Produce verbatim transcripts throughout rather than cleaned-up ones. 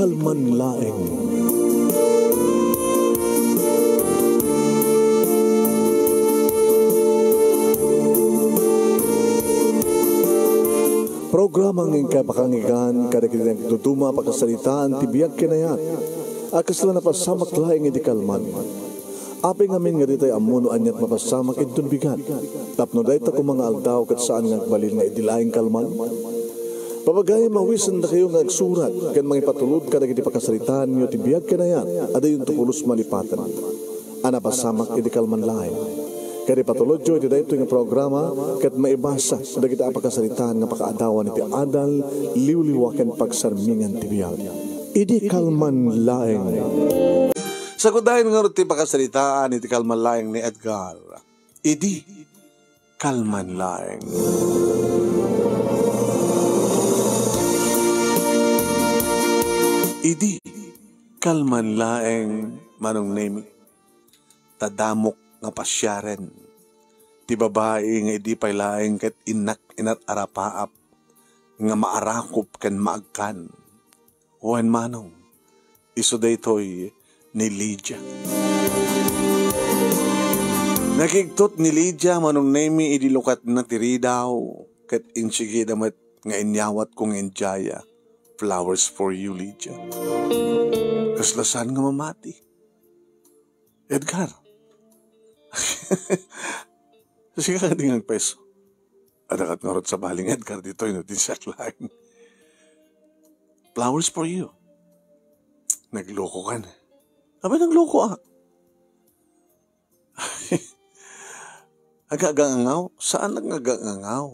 Kalman laeng. Programa nga inkay pakangigan kadagiti nagduduma a pakasaritaan ti biag ken ayat a kasla napasamak laeng idi kalman. Apay ngamin nga ditay ammo no aniat mapasamak inton bigat, tapno dayta koma nga aldaw ket saan nga agbalin nga idi laeng kalman? Pabagayam, awisendakayo nga agsurat ken mangipatulod kadagiti pakasaritaanyo ti biag ken ayat a dayonto pulos malipaten a napasamak idi kalman laeng. Ket ipatulodyo iti daytoy nga programa ket maibasa dagiti a pakasaritaan nga pakaadawan iti adal, liwliwa ken pagsarmingan ti biag. Idi kalman laeng. Sagudayen ngarud ti pakasaritaan iti kalman laeng ni Edgar. Idi kalman laeng. Idi kalman laeng, Manong Nemi, ta damok nga pasiaren ti babai nga idi pay laeng ket innak inat-arapaap nga maarakup ken maagkan. Wen, Manong, isu daytoy ni Lydia. Nakigtot ni Lydia, Manong Nemi, idi lukatna ti ridaw, ket insigida met nga inyawatko nga indiaya. Flowers for you, Lydia. Kasla saan nga mamati? Edgar. Sika nga di nga agpayso. Adakat ngarud sabali nga Edgar ditoy, no, di siak laeng. Flowers for you. Naglokokan. Apay naglokoak? Aga-agangaw? Saan nga aga-agangaw?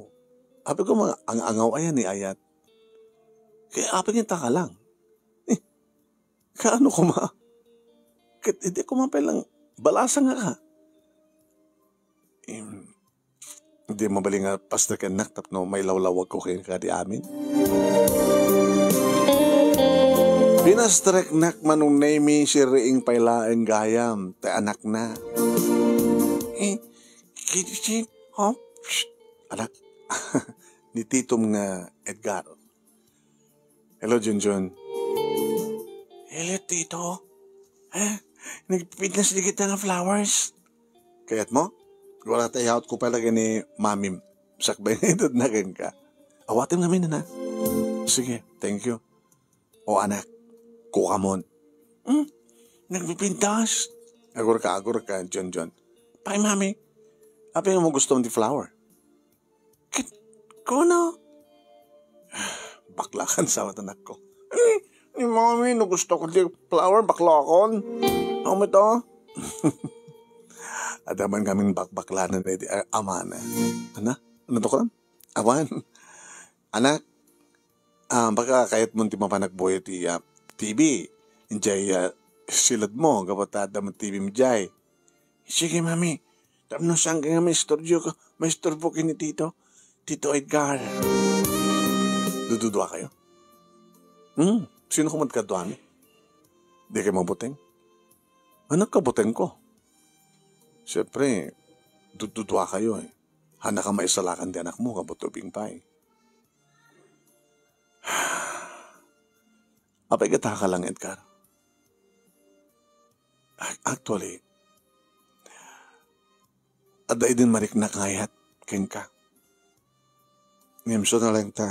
Apay koma ang-angaw aya ni ayat? Kaya apay nga taka lang? Eh, kaano koma? Ket idi koma pay lang balasa nga ka. Em, di mabalin nga pastor ken nak tapno mailawlawag ko kenka di amin. Pinastrek nak Manong Nemi, sirriing pay laeng gayam, ti anakna. Eh, kiti, oh, psst, anak, ni titom nga Edgar. Hello, Junjun. Hello, Tito. Eh, nagpipintas di kita nga flowers. Kayat mo? Wala ta iyaot ko pala kay ni Mamim. Sakbay nga itud na kenka. Awatem ngamin, anak. Sige, thank you. O anak, kukamon. Hmm? Nagpipintas? Agurka, agurka, Junjun. Pay, Mami. Apay nga mo gusto di flower? Ket, kuno? Baklakan sa anak ko. Eh, ni Mami, no gusto ko di flower, baklakon. Ano mo ito? Adaman kaming bakbaklanan, eh, di, ah, amana. Ana? Ano to, kuno? Awan. Anak, ah, baka kayat mo ti mapanagbuyo ti, ah, T V. Jay, ah, silad mo, gapu ta adda met T V mo jay. Sige, Mami. Tapno saan ka nga maistorbo ka, maistorbo ken ni Tito, Tito Edgar. Dududua kayo? Hmm, sino ka met kaduami? Di kayo mabuteng? Anak ka buteng ko. Siyempre, dududua kayo eh. Hana ka maisalakan di anak mo, kabutubing pa eh. Apay ket taka lang, Edgar. Ac-, actually, adda idin mariknak nga ayat kenka. Ngem isu na lang ta,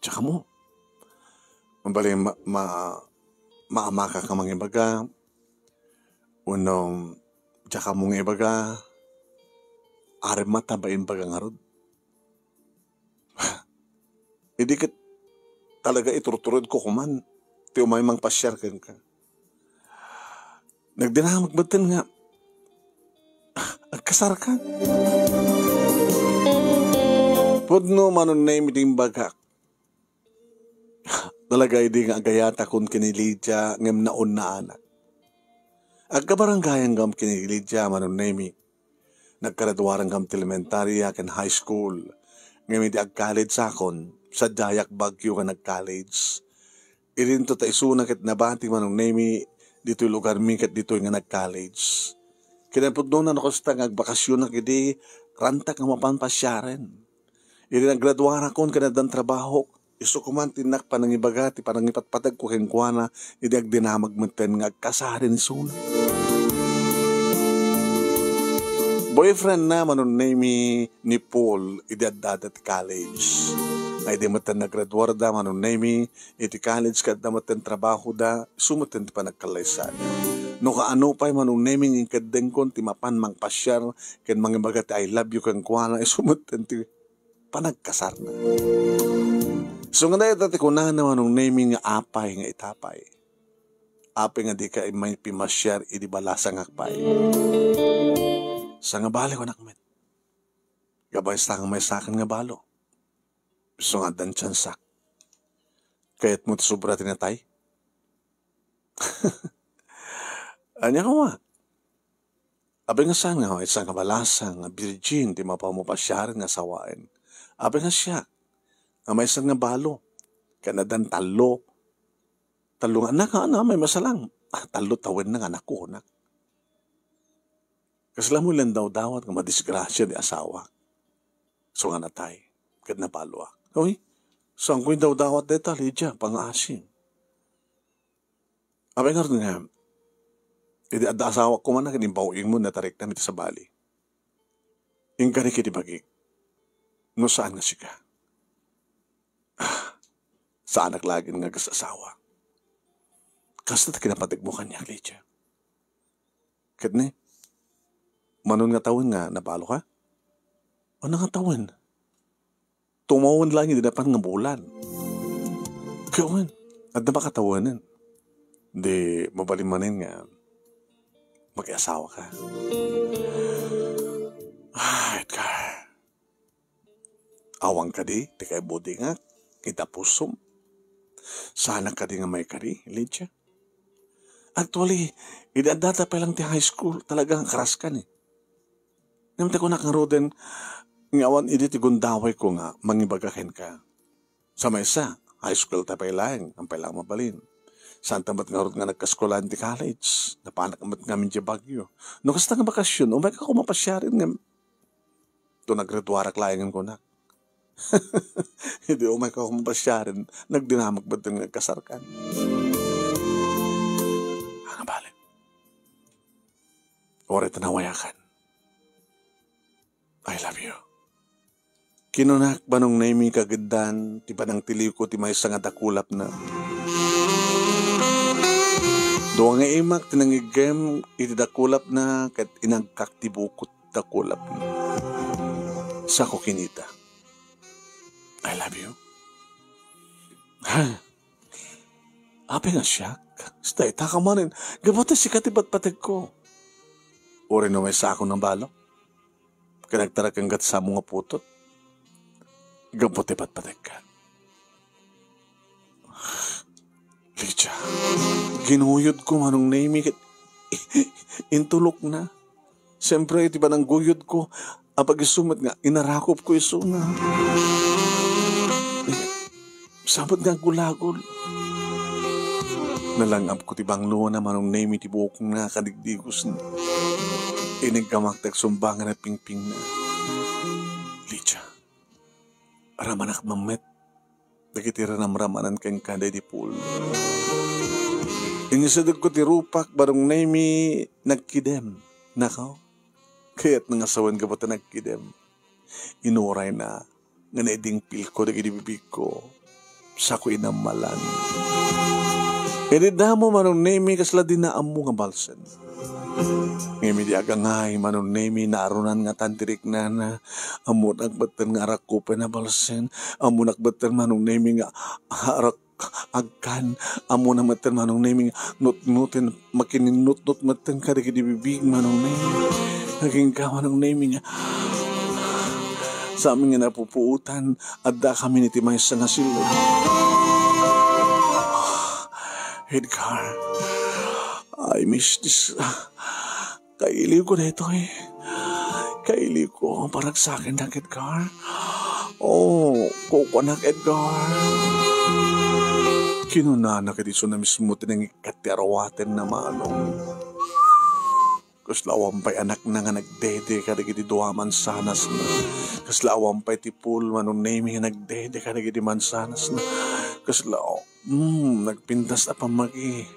tsaka mo. Mabalin ma-, ma-, maamaka ka mangibaga, wenno tsaka mo nga ibaga, arem mata ba imbaga ngarud. Idi ket talaga iturtured ko koman ti umay mangpasiar kenka. Nagdinamag metten nga agkasarkan. Pudno Manong Nemi ti imbagak. Talaga idi nga agayatakon ken ni Lydia ngem naunaanak. Agkabarangayan gam ken ni Lydia, Manong Nemi. Naggraduaran gam ti elementarya ken high school. Ngem idi ag-college akon, sadiayak bagyo nga nag-college. Idinto ta isuna ket nabati, Manong Nemi, ditoy lugarmi ket ditoy nga nag-college. Kinapudnona no kasta nga agbakasionak idi rantak nga mapan pasiaren. Idi naggraduarakon ken addan trabahok, Isu koma ti innak panangibaga ti panangipatpategko kenkuana idi agdinamag metten nga agkasaren isuna. Boyfriend na, Manong Nemi, ni Paul idi addada ti college. Nga idi metten naggraduarda, Manong Nemi, iti college ket adda metten trabahoda, isu metten ti panagkallaysada. No kaano pay, Manong Nemi, nga inkeddengkon ti mapan mangpasiar ken mangibaga ti "I love you" kenkuana, isu metten ti panagkasarna. So, nga dayta ti kunana, Manong Nemi, nga apay nga itapay. Apay nga dika immay pimasiar idi balasangak pay. Sangabali, kunak met. Gabay sa nga maysakan nga balo. Isu nga addan tiansak. Kayatmo ti sobra ti natay? Ania koma? Apay nga saan nga maysa nga balasang nga virgin ti mapaw-, mapasiaren nga asawaen? Apay nga siak nga maysa nga balo, ken addan tallo, tallo nga annak, nga, nga maysa lang. Ah, tallo tawenna nga anakko, kunak. Kasla mo lang dawdawat nga madisgrasia ti asawa. So nga natay, ket nabaloak. Uy, saanko indawdawat dayta, Lydia, pangaasim. Apay ngarud nga, idi adda asawak koma ket impaw-ingmo, natariknam iti sabali. Inkarik iti bagik, no saan nga sika. Ah, saanak laeng nga agas-asawa. Kasta ti kinapategmo kaniak, Lydia. Ket ni, manon nga tawen nga nabaloka? Ano nga tawen? Tumawen laeng idi napan nga bulan. Kawen, adda makatawenen. Di mabalin manen nga makiasawaka. Ah, Edgar. Awan kadi ti kaibudingak ita pusom? Saanak kadi nga maikari, Lydia? Actually, idi addata pay lang ti high school, talaga nga crush ka ni. Ngem ti kunak ngaruden nga awan idi ti gundawayko nga mangibaga kenka. Sa maysa, high school ta pay laeng, apay lang mabalin. Saanta met ngarud nga nagkaeskuelaan ti college. Napanak met ngamin diay Baguio. No kasta nga bakasyon, umayka koma pasiaren ngem. To naggraduarak laengen kunak. Idi umayka koma pasiaren, nagdinamag metten nga agkasarkan. Ania bale? Uray ta nawayakan. I love you. Kinunak, Manong Nemi, kagiddan ti panangtiliwko ti maysa nga dakulapna. Dua nga imak ti nangiggem iti dakulapna ket inagkak ti bukot dakulapna. Sako kinita. I love you. Ha? Apay nga siak? Dayta ka manen, gapu ta sika ti patpategko. Uray no maysakon a balo. Ket agtarekka ket samo nga putot. Gapu ti patpategka. Lydia, ginuyodko, Manong Nemi, ket intulokna. Siempre, iti panangguyodko, apag-isu met nga inarakopko isuna. Sabet nga aggulagol. Nalang-abko ti bangloanna, Manong Nemi, ti buokna, kadigdigosna. Iniggamak ti agsumbangan a pingpingna. Lydia, ramanak met dagiti ranamramanan kenka daydi Paul. Ingisedegko ti rupak, Manong Nemi, nagkidem. Nakaw, kayatna nga sawen gapu ta nagkidem. Inurayna nga naidingpilko dagiti bibigko. Sako inammalan. Idi damo, Manong Nemi, kasla dina ammo nga balsen. Ngem idi agangay, Manong Nemi, naarunan ngatan ti riknana. Ammonak metten nga arakkupen a balsen. Ammonak metten, Manong Nemi, nga arak agkan. Ammona metten, Manong Nemi, nga nutnoten, makininnutnot metten kadagiti bibig, Manong Nemi. Agingga, Manong Nemi, nga sa amin nga napupuotan, addakami iti maysa nga silong. Edgar, I miss this. Kailiwko daytoy. Kailiwko, paragsakennak, Edgar. Oh, kukuanak, Edgar. Kinunana ket isuna mismo ti nangikkat ti aruatenna, Manong. Kasla awan pay anakna nga nagdede kadagiti dua mansanasna. Kasla awan pay ti pool, Manong Nemi, nga nagdede kadagiti mansanasna. Kasla, mm, nagpintas a pammagi.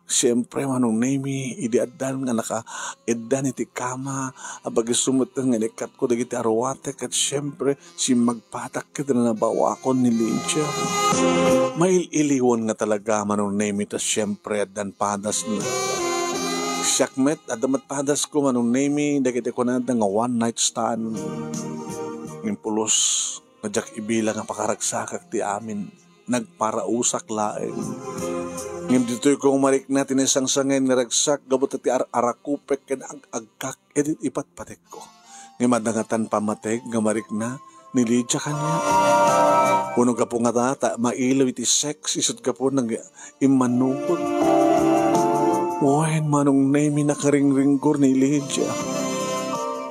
Siempre, Manong Nemi, idi addan nga nakaeddan iti kama, a pagisumot nga inikkatko dagiti aruatek, ket siempre, simmagpatak ket nanabawakon ni Lydia. Mail-iliwan nga talaga, Manong Nemi, ta siempre, addan padasna. Siak met, adda met padasko, Manong Nemi, dagiti kunada nga one night stand. Ngem pulos nga diak ibilang a pakaragsakak ti amin. Nagparausak laeng. Ngem ditoy ko marikna ti naisangsangayan nga ragsak gapu ta ti ar-arakupek ken ag-agkak iti ipatpatekko. Ngem adda ngatan pammateg nga marikna ni Lydia kaniak. Wenno gapu ngata ta mailiw iti sex isut' gapu nang immanugot. Wen, Manong Nemi, nakaringringgor ni Lydia.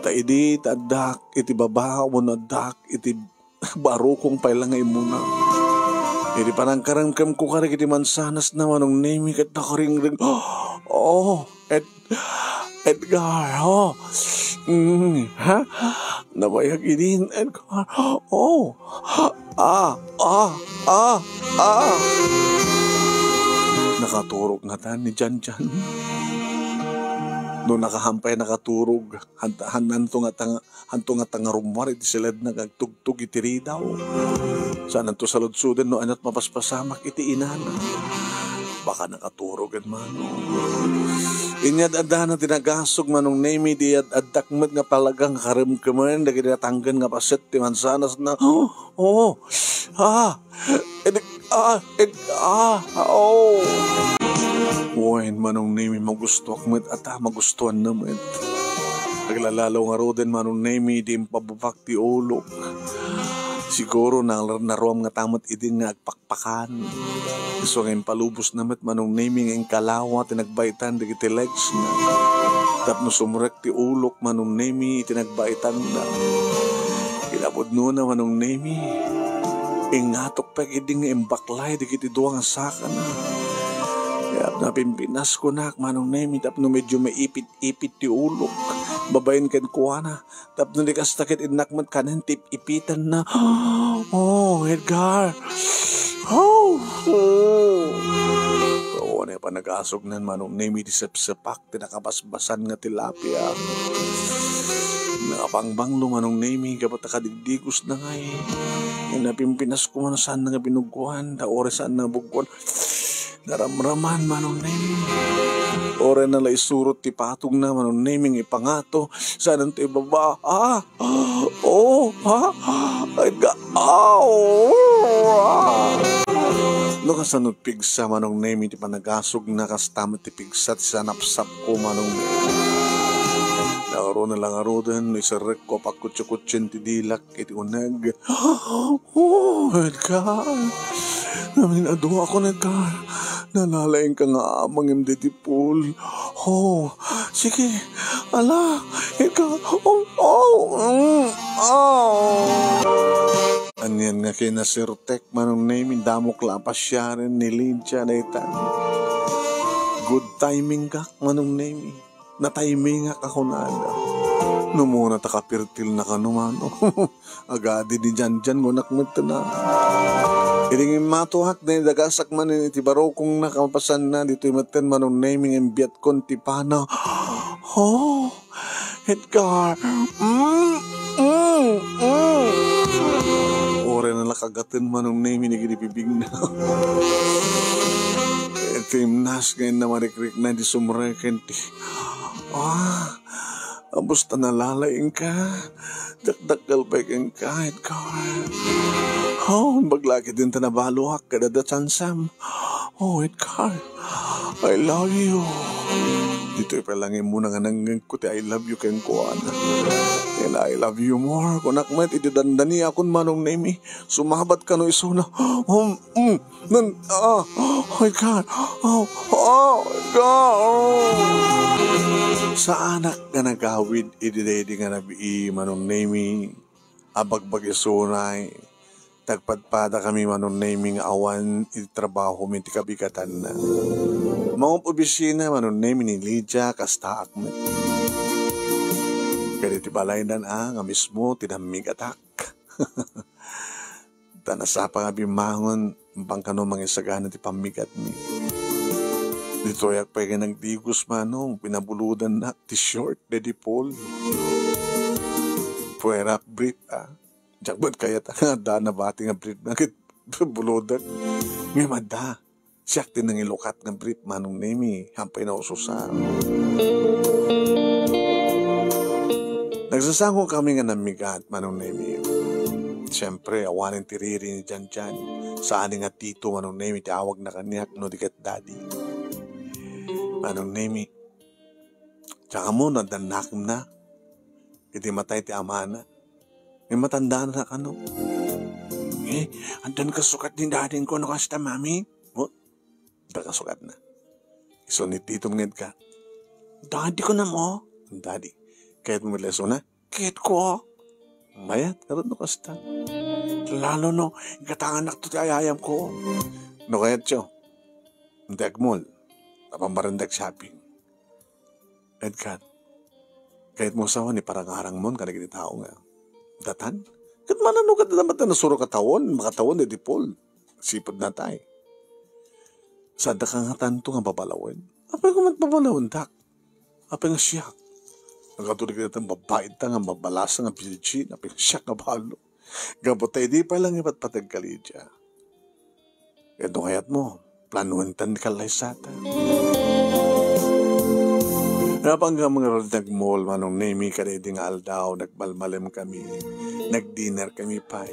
Ta idi ta addak iti baba wenno addak iti barukong pay la nga immuna. Idi panangkaremkemko kadagiti mansanasna, Manong Nemi, ket nakaringring. Oh, Ed-, Edgar, oh. Mm, ha? Nabayag idin, Edgar. Oh. Ah, ah, ah, ah. Nakaturog ngatan ni Janjan. No nakahampay nakaturog, han-, hananto nga tanga-, hanto nga tangarummuar iti siledna nga agtugtog iti ridaw. Saananto saludsoden no ania't mapaspasamak iti inana. Baka nakaturogen, Manong. Inyad-addana ti nagasog, Manong Nemi, idi ad-addak met nga palaga nga karemkemen dagiti natanggen nga paset ti mansanasna. Oh, ah, Ed-, ah, ed-, ah, oh. Wen, Manong Nemi, magustuak met ata, magustuanna met. Aglalalo ngaruden, Manong Nemi, idi impababak ti ulok. Siguro, na-, naruam ngata met idin nga agpakpakan. Isu nga impalubosna met, Manong Nemi, nga inkalawa ti nagbaitan dagiti legsna. Tapno sumrek ti ulok, Manong Nemi, iti nagbaitanna. Kinapudnona, Manong Nemi, ingatok pay idi nga imbaklay dagiti dua nga sakana. Ket napimpinaskonak, Manong Nemi, tapno medyo maipit-ipit ti ulok babaen kenkuana. Tapno di kasta ket innak met kanen ti ip-ipitanna. Oh, Edgar. Oh, oh. Oo, ne panagasognan, Manong Nemi, ti sepsepak ti nakabasbasan nga tilapia. Nakapangbanglo, Manong Nemi, gapu ta kadigdigosna ngay. Napimpinasko man, saanna nga binuggoan, ta uray saanna nga buggoan. Naramraman, Manong Nemi. Uray na la isurot ti patogna, Manong Nemi, nga ipangato. Saananto ibaba. Ah! Oh, ha? Ay, ga-, ah, oh, ah. No kasano pigsa, Manong Nemi, ti panagasogna, kasta met ti pigsa ti sanapsapko, Manong Nemi. Naurona la ngaruden, no iserrekko a pakutsukutsien ti dilak iti uneg. Oh, Edgar. Namin-aduakon, Edgar. Nalalaingka nga amangem daydi pool. Oh, sige. Ala, Edgar. Oh, oh, mm, oh. Anian nga kinasirtek, Manong Nemi, damok la a pasiaren ni Lydia dayta. Good timing ka, Manong Nemi. Nataimingak a kunada. No muna ta kapirtil na kano, Manong. Agadi ni Janjan, kunak metten a. Idi nga immatoak, naidagasak manen iti barukongna, kapasanna, ditoy metten, Manong Nemi, nga imbiatkon ti pana. Oh, Edgar. Mm, mm, mm. Uray na la kagaten, Manong Nemi, dagiti bibigna. Iti imnas nga inna marikrikna, di sumreken ti, ah, Abus ta nalalaingka, dakdakkel pay kenka, Edgar. Oh, imbag la ketdin ta nabaloak ket adda chance-am. Oh, Edgar, I love you. Ditoy pay la nga immuna nga nangngegko ti I love you kenkuana. And I love you more. Kunak met, idi dandaniakon, Manong Nemi, sumabat kano isuna. Um, mm. Nan, ah, oh my God. Oh, oh my God. Oh. Saanak nga nagawid idi daydi nga nabii, Manong Nemi, a bagbagi sunay. Nagpadpadakami, Manong Nemi, nga awan iti trabahomi ti kabigatanna. Mangop-obisina, Manong Nemi, ni Lydia, kastaak met. Ket iti balaydan a nga mismo ti nammigatak. Ta nasapa nga bimmangon, bangkano mangisagana ti pammigatmi. Ditoyak pay nga nagdigos, Manong, pinabulodannak ti short, Daddy Paul. Puwera brief, a. Diak met kayat nga adda nabati nga brief nga ket bulodak. Ngem adda. Siak ti nangilukat nga brief, Manong Nemi, haanpay naususa. Nagsasangokami nga nammigat, Manong Nemi. Siempre, awanen ti riri ni Janjan. Saan nga tito, Manong Nemi, ti awagna kaniak no di ket daddy. Manong Nemi, diak ammo no adda nakemna iti matay ti amana. Ngem matandaan a kano. Eh, addan kasukat ni daddy ko no kasta, Mami? Oh, adda kasukatna. Isu ni titom nga ka. Daddy ko na mo? Daddy. Kayat mo met la isuna? Kayat ko. Mayat, karot no kasta. Lalo no, ikatanak to ti ayayam ko. No kayat yo. Hindi agmol. Napamarandag shopping. Edgar, kayat mo sawa ni parangarang mon kadagiti tao nga datan? Ket manano ket damat nga nasurok a tawen, makatawen daydi Paul. Sipud natay. Sadda ka nga tanto nga babalawen. Apay ko met babalawen, dak? Apay nga siak? Nagadu dagiti babaita nga mabalasa nga virgin, apay nga siak nga balo. Gapu ta idi pay lang ipatpateg ka, Lydia. Ket no kayat mo, planuenta ti kallaysata. Napan nga mga nagmol, Manong Nemi, kadaydi nga aldaw, nagmalmalemkami. Nagdinerkami pay.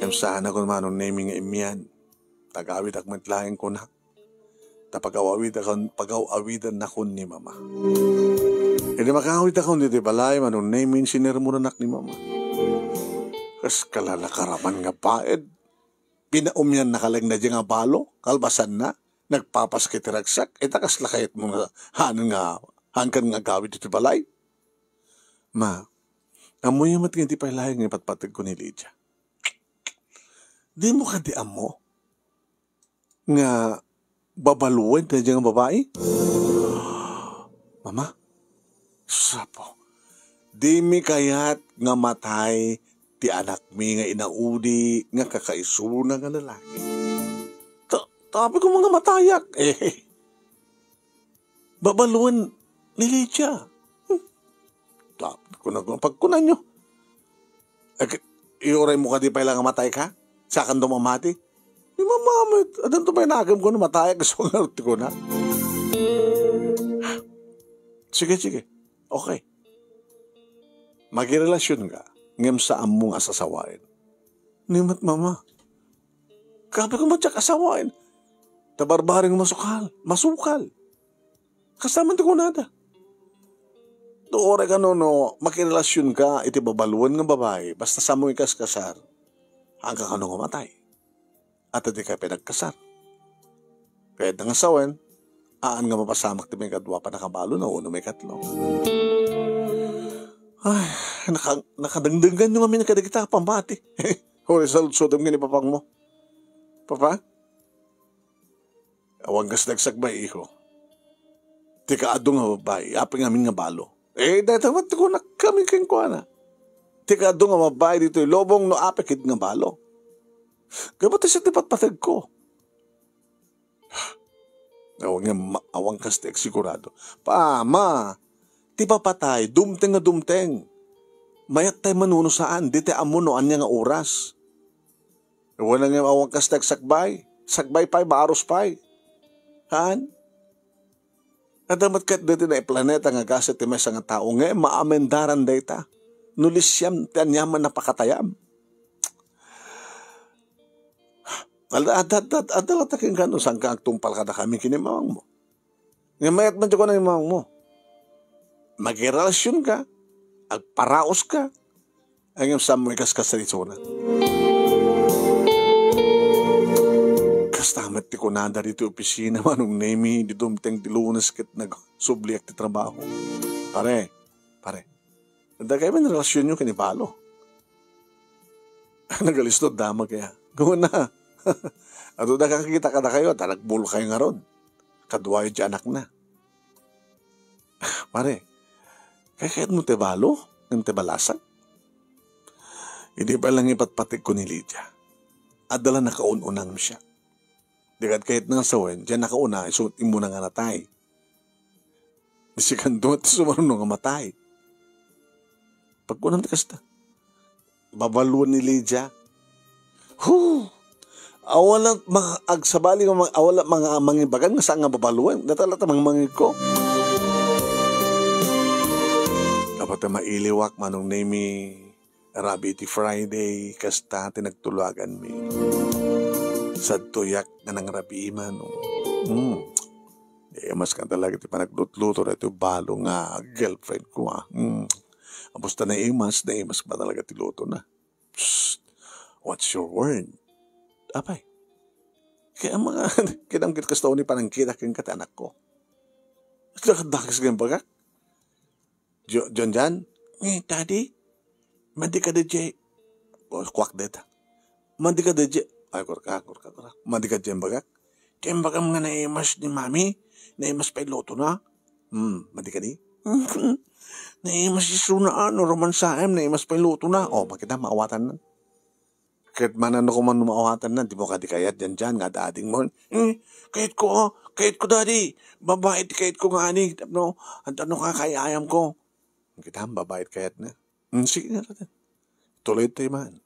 Ngem saan a kun Manong Nemi nga immian. Tagawidak met laeng kunak. Ta pagaw-awidakon, pagaw-awidannakon ni Mama. Idi makawidakon ditoy balay, Manong Nemi, sinermonanak ni Mama. Kas kalalakaraman nga baed. Pinaumyanna ka laeng daydiay nga balo, kalpasanna, nagpapaski ti ragsak, ita kasla kayatmo nga, haankan nga, haankan nga agawid iti balay? Ma, ammoyo met nga idi pay laeng nga ipatpategko ni Lydia. Dimo kadi ammo nga babaloen daydiay nga babai? Mama, sapo, dimi kayat nga matay ti anakmi nga inaudi nga kakaisuna nga lalaki. Ta-, tapay ko nga matayak. Eh, babaloen ni Lydia. Hmm. Tapay ko na, pagkunanyo. Ag-, iuray mo kadi pay lang nga matay ka? Sakan do mamati? Di mamamit. Adan to pay nagem ko na matay, gusto ko nga ti kuna. Sige, sige. Okay. Magirelasyonka, ngem saan mo nga sasawaen. Ni met, Mama. Kape ko matyak asawaen. Ta barbareng masukal, masukal. Kasta man ti kunada. No, uray kano no, makirelasyonka iti babaloen nga babai, basta saanmo ikaskasar, haanka kano nga matay. At dika pay nagkasar. Kayat nga sawen, aan nga mapasamak ti maikadua, pannakabalo na uno maikatlo. Ay, naka-, nakadengdengan nyo ngamin kadagita pammati. Uray saludsodem ken ni papang mo. Papa? Awan kas nagsakbay, iho. Ti kaadu nga babbai, apay ngamin nga balo. Eh, dayta met ti kunak kami kenkuana. Ti kaadu nga babbai ditoy lubong no apay ket nga balo. Gapu ta siak ti patpategko. Awan nga ma-, awan kas ti agsigurado. Pama, ti papatay, dumteng nga dumteng. Mayat tay manuno saan, di tay ammo no ania nga oras. Wen nga awan kas ti agsakbay. Sakbay pay, barus pay. Haan? Adda met ket daytoy naiplaneta nga gasat ti maysa nga tao, nga maamendaran dayta. No lisiam ti aniaman a pakatayam. Adda, adda, adda, adda latta kenka no saanka agtungpal kadakami ken ni mamangmo. Nga mayat man ti kuna ni mamangmo. Magirelasyonka, agparaoska, ngem saanmo ikaskasar isuna. Kasta met ti kunada ditoy opisina, Manong Nemi, idi dumteng ti Lunes ket nagsubliak ti trabaho. Pare, pare, adda kayat met relasionnyo ken ni balo. Nagalisto, damag kaya. Guna. Adu da kakita kadakayo, ta nagbulkayo ngarud. Kaduayo ti anakna. Pare, kayatmo ti balo? Ngem ti balasang? Idi pay lang ipatpategko ni Lydia, adda la nakaun-unam siya. Di kad kayat nga sawen, diay nakauna, isu immuna nga natay. Di sikanto ti sumaruno nga matay. Pagkunam ti kasta, babaluen ni Lydia. Hu! Awala mga agsabali nga mga, awala mga mangibagan nga saan nga babaluen. Data la ta mangmangigko. Kapag ta mailiwak, Manong Nemi, rabii ti Friday, kasta ti nagtulaganmi. Sadtoyak nga nangrabii, Manong. Hmm. Naimas ka talaga ti panaglutluto daytoy balo nga girlfriend ko, ah. Hmm. Apos ta naimas, naimas ka talaga ti luto na. Psst! What's your word? Apay. Kaya mga, kinamkit kasta ni panangkita kenka ti anakko. Dakdakes nga bagak. Jo-, John John? Eh, Daddy? Madi ka da jay. Oh, kuak deta. Madi ka da jay. Ay, kurka, kurka, kurka. Madi ka jay bagak. Ti imbagam nga naimas ni Mami, naimas pay luto na. Hmm, madi kadi? Naimas isuna, ah, no romansaem, naimas pay luto na. Oh, makita, maawatan na. Ket manano ko man no maawatan na, di mo kadi kayat diay, diay, nga ading mo. Eh, kayat ko, oh, kayat ko, Daddy. Babai ti kayat ko nga ani, no? Anta no kakayayam ko. Kita, babai ti kayat na. Hmm, sige na, Daddy. Tuloy tayo man.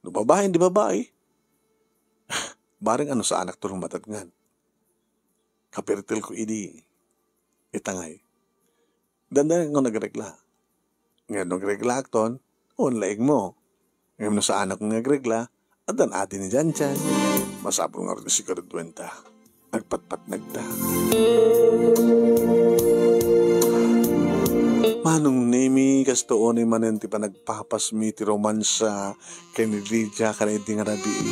No babai, di babai. Bareng ano sa anak to rumatatngan. Kapirtil ko idi. Itangay. Dandan nga nagregla. Nga nagregla akton, on laing mo. Ngem no saan ako nga agregla, addan adi ni Janjan. Masapul nga rin siguraduenta. Agpatpatnagta. Manong Nemi, kastoon manen ti panagpapasmi ti romansa ken ni Lydia ken idi nga rabii.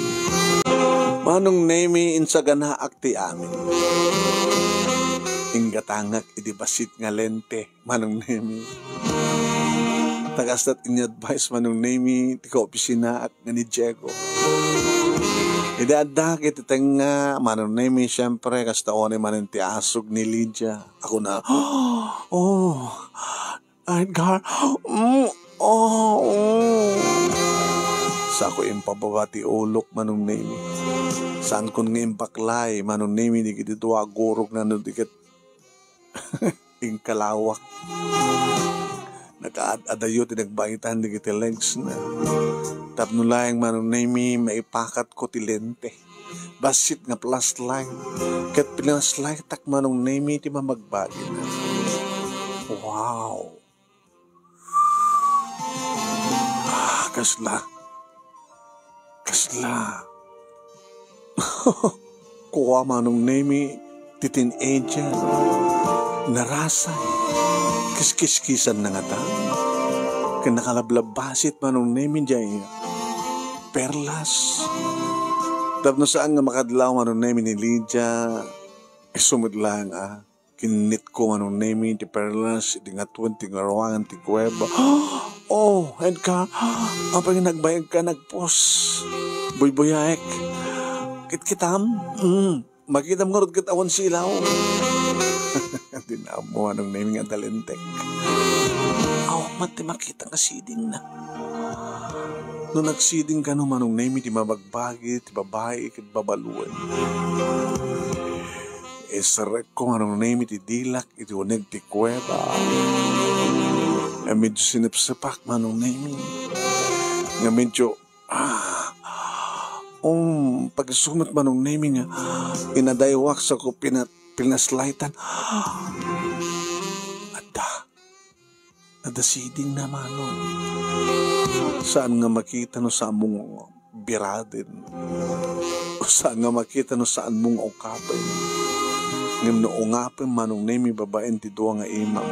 Manong Nemi, insaganaak ti amin. Inggatangak idi bassit nga lente, Manong Nemi. Ta kastat ini-advise, Manong Nemi, ti kaopisinaak nga ni Diego. Idi adda ket ti tengnga, Manong Nemi, siempre, kasta unay manen ti asug ni Lydia. Ako na, oh, Edgar, mm, oh, mm. Sako impababa ti ulok, Manong Nemi. Saankon nga impaklay, Manong Nemi, dagiti dua a gurogna no di ket inkalawak. Nakaad-adayo ti nagbaitan dagiti legs na. Tapno laeng, Manong Nemi, maipakatko ti lente. Bassit nga flashlight. Ket pinaslightak, Manong Nemi, ti mamagbagina. Wow! Ah, kasla. Kasla. Kua, Manong Nemi, ti teenager. Narasay. Kiskiskisan na ngata. Ken nakalablabbasit, Manong Nemi, diay perlas. Tapno saan nga makadlaw, Manong Nemi, ni Lydia, isu met laeng a kinnitko, Manong Nemi, ti perlas idi ngatuen ti ngaruangan ti kuweba. Oh, Edgar, apay nga nagbayagka, nagpos? Buybuyaek. Kitkitam? Mm. Makitam ngarud ket awan silaw. Di na ammo, Manong Nemi, nga adda lentek. Awan met ti makita nga sidingna. No nagsiding kano, Manong Nemi, ti mabagbagi ti babai ket babaluen. Iserekko, Manong Nemi, ti dilak iti uneg ti kuweba. Nga medyo sinepsepak, Manong Nemi. Nga medyo, ah, um, pag-isu met, Manong Nemi, nga inadaywak sa ko pina-, pinaslightan. Adda. Adda sidingna, Manong. Saan nga makita no saanmo nga biraden. O saan nga makita no saanmo nga ukapen. Ngem no ungapem, Manong Nemi, babaen ti dua nga imam,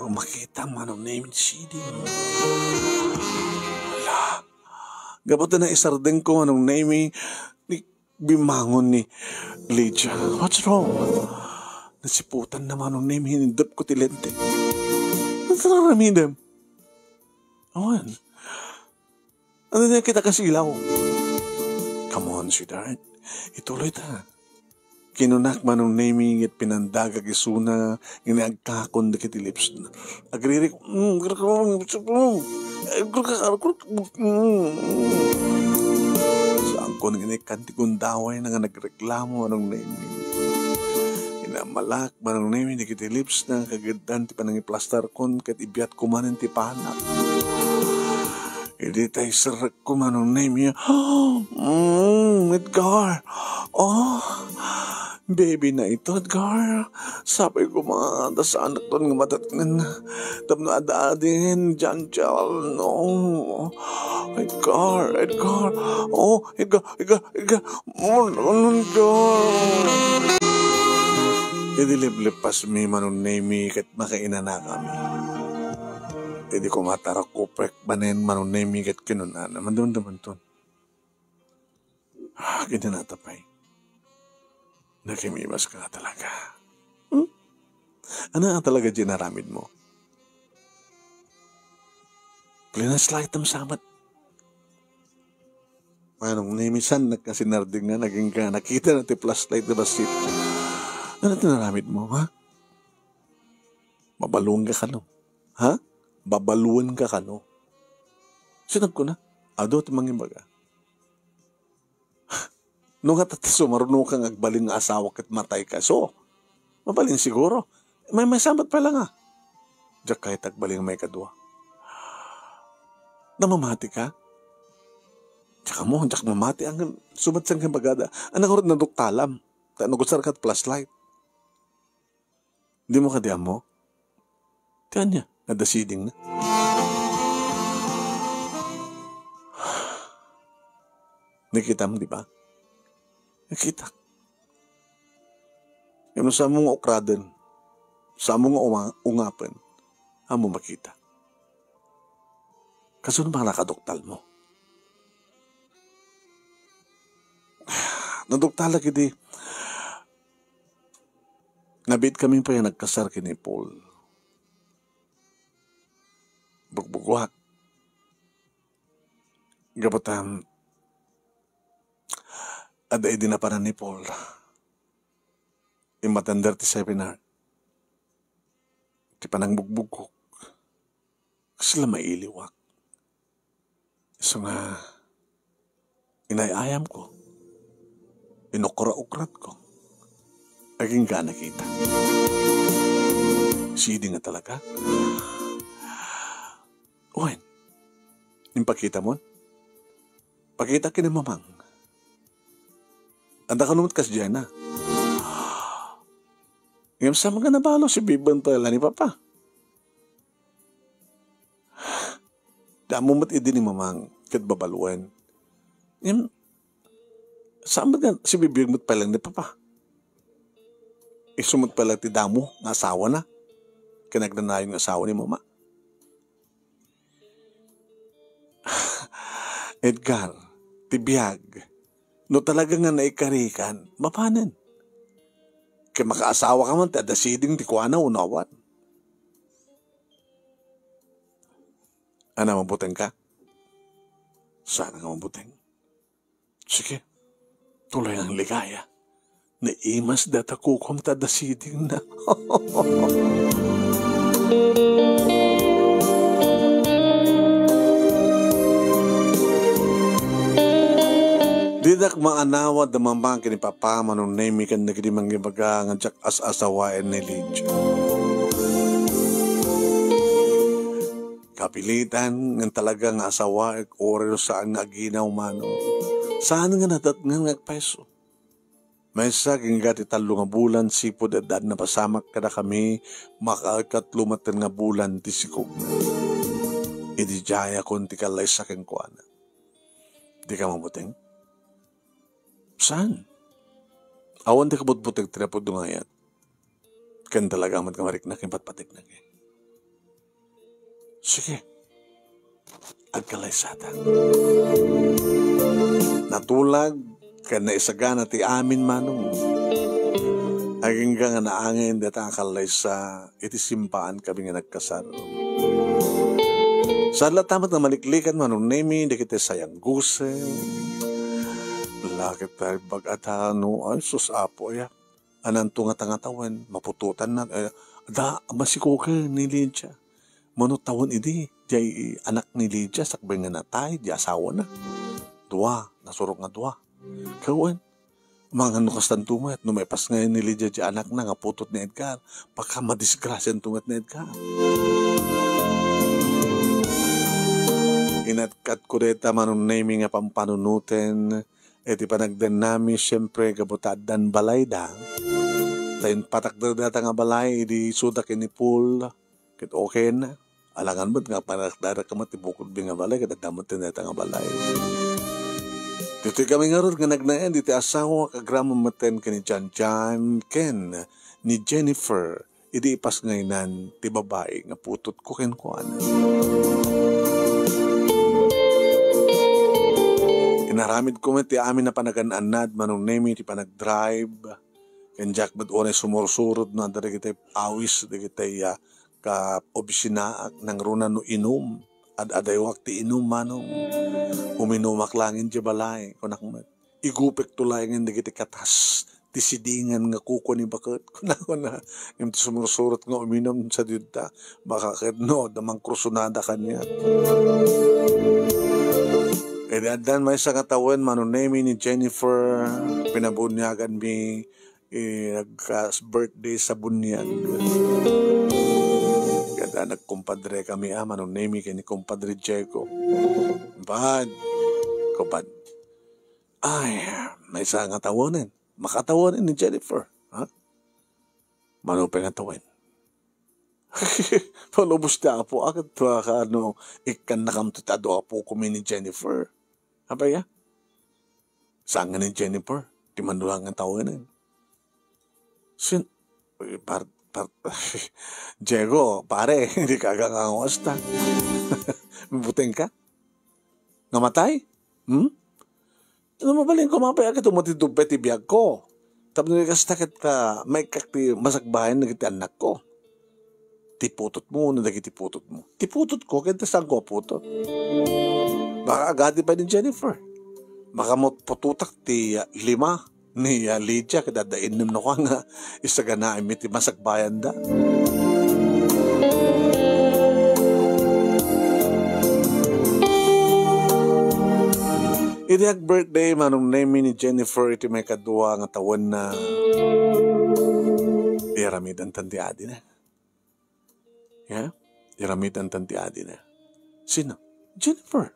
makita, Manong Nemi, ti siding. Ala, gapu ta naisardengko, Manong Nemi, ni Bimmangon ni Lydia. What's wrong? Nasiputan na, Manong Nemi, hinindep ko ti lente. Ano sa aramidem? Awan. Ania ti nakita kas ilaw? Come on, sweetheart. Ituloy ta. Kinunak, Manong Nemi, ket pinandagak isuna, ngem agkakon dagiti lips na. Agririk, mm, mm. Saankon nga ikkan ti gundawayna nga nagreklamo, Manong Nemi. Inamalak, Manong Nemi, dagiti lips na, kageddan ti panangiplastarkon, ket ibiatko manen ti panak. Idi ta iserrekko, Manong Nemi, mm, Edgar. Oh, baby na ito, Edgar. Sapay koma ta saanakton nga madatngen tapno adda adin, Janjal, no. Edgar, Edgar. Oh, Edgar, Edgar, Edgar. Oh, no, no, Edgar. Idi liplipasmi, Manong Nemi, ket makainanakami. Idi koma ta rakupek manen, Manong Nemi, ket kinunana, "Mandumandumanton." Ah, kinunata pay. Nakimimas ka nga talaga. Hmm? Ania nga talaga diay inaramidmo? Plinashlightam sa met. Manong Nemi, saan nagkasinarding nga nagingga, nakitana ti flashlight ti bassit. Ania ti inaramidmo, ha? Babaluenka kano? Ha? Babaluenka kano? Sino nagkuna? Adu ti mangibaga. No nga tatta sumarunoka nga agbalin nga asawa ket matayka, so, mabalin siguro. Maymaysa met pay la nga. Diak kayat agbalin nga maikadua. Namamatika? Diak ammo, diak mamati. Ang sumat sa nga bagada. Ang nangarot naduktalam. Ta nagusar kat flashlight. Dimo kadi ammo? Ti ania? Adda siding na. Nakitam, di ba? Nakitak. Ngem no saanmo nga ukraden, saanmo nga uma-, ungapen, ammo makita. Kasano ba nakaduktalmo? Naduktalak idi nabiit kami pay a nagkasar ken ni Paul. Bugbuguak. Gapu ta, adda idi napanan ni Paul. Immatender ti seminar. Ti panangbugbugkok. Kasla mailiwak. Isu nga inay-ayamko, inukra-ukratko, agingga a nakita. Siding nga talaga. Wen, impakitamon? Pakita ken ni Mamang. Adda kano met kasdiay na. Ngem saan nga nabalo, sibibiag met pay la ni Papa? Damo met idi ni Mamang ket babaluen. Ngem, saan met nga sibibiag met pay la ni Papa? Isu met pay la ti damo nga asawana ken agnanayon nga asawa ni Mama. Edgar, ti biag, no talaga nga naikarikan, mapanen. Ket makaasawaka man ti adda siding ti kuana wenno awan. Ania, mabutengka? Saan nga mabuteng? Sige, tuloy ang ligaya. Naimas data kukom ta adda siding na. Didak maanawad a mamang ken ni Papa, Manong Nemi, ken dagiti mangibaga nga diak as-asawaen ni Lydia. Kapilitan nga talaga nga asawaek, uray no saan nga aginaw, Manong. Saan nga nadatngan nga agpayso. Maysa agingga ti tallo nga bulan, sipud adda napasamak kadakami, makaikatlo maten nga bulan ti sikogna. Idi diayakon ti kallaysa kenkuana. Dika mabuteng? Saan? Awan ti kabutbuteng ti napudno nga ayat. Ken talaga met nga mariknak ken patpatiknak, eh. Sige. Agkallaysata. Natulag ken naisagana ti amin, Manong. Agingga nga naangen dayta a kallaysa iti simbaan kami nga nagkasar. Saan latta met nga maliklikan, Manong Nemi, dagiti sayanggusen. Lakit tayo bagata, no? Ay, sus, Apo, aya. Ananto nga tangatawen, maputotan na, eh, da, masikoken ni Lydia. Mano tawen idi, jay anak ni Lydia, sakbay nga natay, jay asawana. Dua, nasurok nga dua. Kawen, mangan no kastanto met, no maipas ngayon ni Lydia jay anakna nga putot ni Edgar, baka madisgrasyanto met ni Edgar. Inatkatko dayta Manong Nemi nga pampanunoten, iti panagdennami, siempre, gapu ta addan balayda. Ta inpatakder dayta nga balay, idi isuda ken ni Paul, ket okay na. Alangan met nga panakdara ka met ti bukodmi nga balay, ket adda met ti dayta nga balay. Ditoy kami ngarud nga nagnaed iti asawa, agraman metten ken ni Janjan ken ni Jennifer. Idi ipasngaynan ti babai nga putotko kenkuana. Inaramidko met ti amin a panagan-annad, Manong Nemi, ti panagdrive. Ken diak met unay sumursurot no adda dagiti awis dagiti, ah, kaobisinaak, nangruna no inum. Ad-adayawak ti inum, Manong. Uminumak laeng idiay balay, kunak met. Igupekto laengen dagiti katas ti sidingan nga kuko ni baket. Kunakuna, ngem ti sumursurot nga uminum sadi dayta, baka ket no, adda mangkrusonada kaniak. Idi addan maysa nga tawen, Manong Nemi, ni Jennifer, pinabuniaganmi, eh, nagka-birthday sa buniag. Kada nagkumpadre kami, ah, Manong Nemi, ken ni Kumpadre Diego. Bad, ko bad. Ay, maysa nga tawanen. Makatawanen ni Jennifer, ha? Mano pay nga tawen? Palubos ti Apo, a, ket, ah, kaano, ikkannakam ti adu a pukom ni Jennifer. Apay, ah? Saan nga ni Jennifer? Ti mano nga tawanen. Sin-, eh, par-, par-, Diego, pare, hindi ka agangangawas ta. Buteng ka? Nga matay? Hmm? No mabalinko, mapay-ak ito, matitubpay ti biagko. Tapno kasta ket, ah, maikkak ti masakbayan dagiti annakko. Ti putotmo wenno dagiti putotmo? Ti putotko, ket ti saanko a putot. Baka agadi pay ni Jennifer. Baka mo putotak ti, ah, lima ni, ah, Lydia, ket adda innem no kua nga isaganaem iti masakbayanda. Idi ag-birthday, Manong Nemi, ni Jennifer iti maikadua nga tawenna, iramidantan ti adina. Ya? Iramidantan ti adina. Sino? Jennifer.